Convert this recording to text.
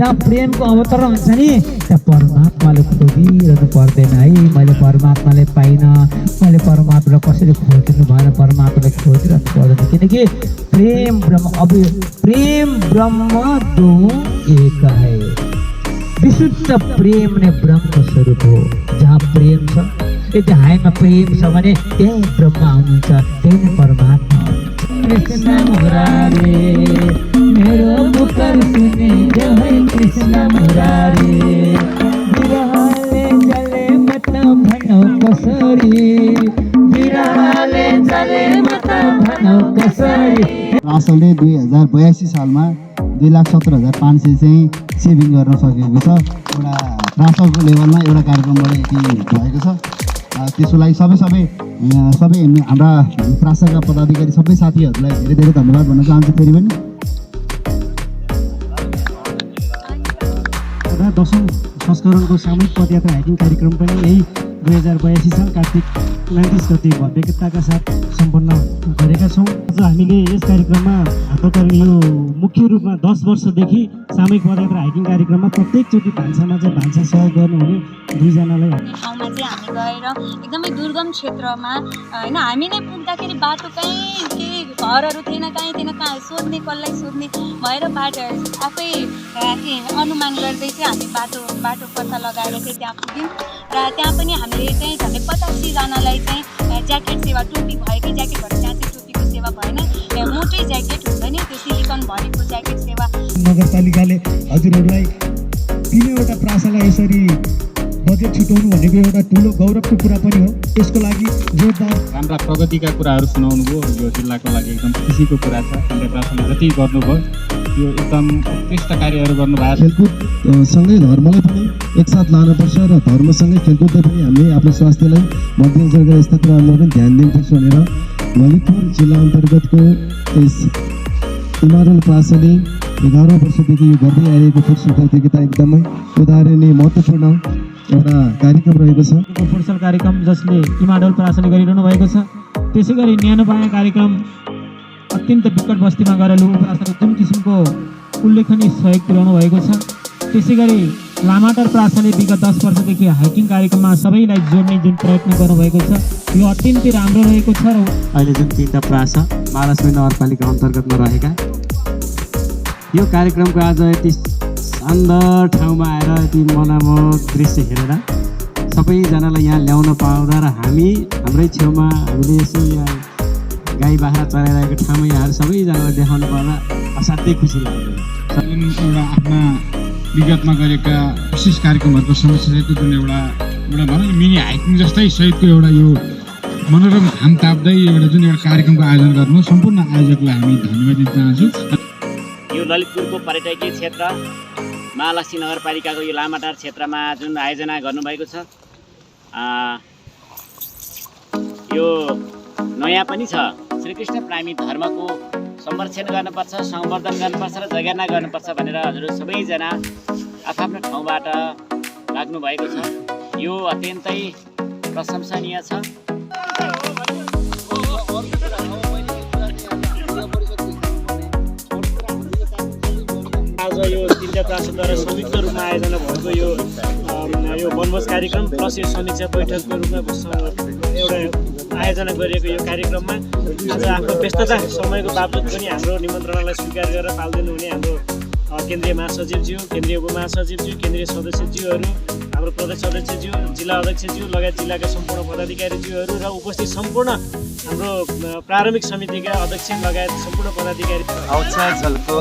जहाँ प्रेमको अवतरण हुन्छ नि त्यहाँ परमात्माले खोजिरहनु पर्दैन है। मैले परमात्माले पाइनँ, मैले परमात्मालाई कसरी खोजिनु भएन, परमात्मालाई खोजिरहनु पर्दैन, किनकि प्रेम ब्रह्म दो एक है। विशुद्ध प्रेम नै ब्रह्म स्वरूप हो। जहाँ प्रेम छ, यदि हामीमा प्रेम छ भने त्यही ब्रह्म हुनुहुन्छ, त्यही नै परमात्मा हुनुहुन्छ। कृष्ण मुरारी मेरो पुकार सुने जय कृष्ण मुरारी, बिरहले जले मत भनौ कसरी, बिरहले जले मत भनौ कसरी। रासलले 2082 सालमा 2,17,500 चाहिँ सेभिङ गर्न सकेको छ। एउटा रासलको लेभलमा एउटा कार्यक्रमबाट यति भएको छ। त्यसको लागि सबै हाम्रा प्रासका पदाधिकारी सबै साथीहरूलाई धेरै धेरै धन्यवाद भन्न चाहन्छु। फेरि पनि 10औं संस्करणको सामूहिक पदयात्रा हाइकिङ कार्यक्रम पनि यही 2082 साल कार्तिक 29 गते भव्यताका साथ सम्पन्न गरेका छौँ। आज हामीले यस कार्यक्रममा हाम्रो यो मुख्य रूपमा 10 वर्षदेखि सामूहिक पदयात्रा हाइकिङ कार्यक्रममा प्रत्येकचोटि भान्सामा चाहिँ भान्सा सहयोग गर्नुहुने 2 जनालाई ठाउँमा चाहिँ हामी गएर एकदमै दुर्गम क्षेत्रमा होइन, हामी नै पुग्दाखेरि बाटो कहीँ के घरहरू थिएन, कहीँ थिएन, कहाँ सोध्ने कसलाई सोध्ने भएर बाटो आफै अनुमान गर्दै चाहिँ हामी बाटो पत्ता लगाएर चाहिँ त्यहाँ पुग्यौँ। र त्यहाँ पनि हामीले चाहिँ झन्डै 85 जनालाई चाहिँ ज्याकेट सेवा, टोपी भएकै ज्याकेट भएर त्यहाँ चाहिँ टोपीको सेवा भएन, मोटै ज्याकेट हुन्छ नि त्यो सिलिकन भरेको ज्याकेट सेवा। नगरपालिकाले हजुरहरूलाई 3वटा प्रासालाई यसरी बजेट छुटाउनु भनेको एउटा ठुलो गौरवको कुरा पनि हो। यसको लागि जोरदार राम्रा प्रगतिका कुराहरू सुनाउनु भयो। यो जिल्लाको लागि एकदम खुसीको कुरा छ। हामीले प्रासले जति गर्नुभयो यो एकदम उत्कृष्ट कार्यहरू गर्नुभएको छ। खेलकुद सँगै धर्मलाई पनि एकसाथ लानुपर्छ र धर्मसँगै खेलकुदले पनि हामीले आफ्नो स्वास्थ्यलाई मध्यनजर गरेर यस्ता कुराहरूमा पनि ध्यान दिनुपर्छ भनेर ललितपुर जिल्ला अन्तर्गतको यस इमाडोल प्रासले 11 वर्षदेखि यो गर्दै आइरहेको फुटसल प्रतियोगिता एकदमै उदाहरणीय महत्त्वपूर्ण एउटा कार्यक्रम रहेको छ। फुटसल कार्यक्रम जसले इमाडोल प्रासले गरिरहनु भएको छ। त्यसै गरी न्यानो पाया कार्यक्रम अत्यन्त विकट बस्तीमा गएर लुबु प्रासले जुन किसिमको उल्लेखनीय सहयोग पुर्याउनु भएको छ। त्यसै गरी लामाटार प्रासले विगत 10 वर्षदेखि हाइकिङ कार्यक्रममा सबैलाई जोड्ने जुन प्रयत्न गर्नुभएको छ यो अत्यन्तै राम्रो रहेको छ। र अहिले जुन 3टा प्रास महालक्ष्मी नगरपालिका अन्तर्गतमा रहेका यो कार्यक्रमको आज यति शानदार ठाउँमा आएर यति मनमोहक दृश्य हेरेर सबैजनालाई यहाँ ल्याउन पाउँदा र हाम्रै छेउमा हामीले यसो यहाँ गाई बाख्रा चराइरहेको ठाउँमा यहाँहरू सबैजनालाई देखाउनु पर्दा असाध्यै खुसी लाग्यो। एउटा आफ्ना विगतमा गरेका विशेष कार्यक्रमहरूको समस्याको जुन एउटा भनौँ न मिनी हाइकिङ जस्तै सहितको एउटा यो मनोरम घाम ताप्दै जुन एउटा कार्यक्रमको आयोजना गर्नु सम्पूर्ण आयोजकलाई हामी धन्यवाद दिन चाहन्छौँ। यो ललितपुरको पर्यटकीय क्षेत्र महालक्ष्मी नगरपालिकाको यो लामाटार क्षेत्रमा जुन आयोजना गर्नुभएको छ यो नयाँ पनि छ। श्रीकृष्ण प्रेमी धर्मको संरक्षण गर्नुपर्छ, संवर्धन गर्नुपर्छ र जगेर्ना गर्नुपर्छ भनेर हजुर सबैजना आफ्नो ठाउँबाट लाग्नु भएको छ। यो अत्यन्तै प्रशंसनीय छ। आज यो 3टा प्रासद्वारा संयुक्त रूपमा आयोजना भएको यो वनभोज कार्यक्रम प्लस यो समीक्षा बैठकको रूपमा एउटा आयोजना गरिएको यो कार्यक्रममा आज आफ्नो व्यस्तता समयको बावजुद पनि हाम्रो निमन्त्रणालाई स्वीकार गरेर पाल्दिनु हुने हाम्रो केन्द्रीय महासचिवज्यू, केन्द्रीय उपमहासचिवज्यू, केन्द्रीय सदस्यज्यूहरू, हाम्रो प्रदेश अध्यक्षज्यू, जिल्ला अध्यक्षज्यू लगायत जिल्लाका सम्पूर्ण पदाधिकारीज्यूहरू र उपस्थित सम्पूर्ण हाम्रो प्रारम्भिक समितिका अध्यक्ष लगायत सम्पूर्ण पदाधिकारी झल्को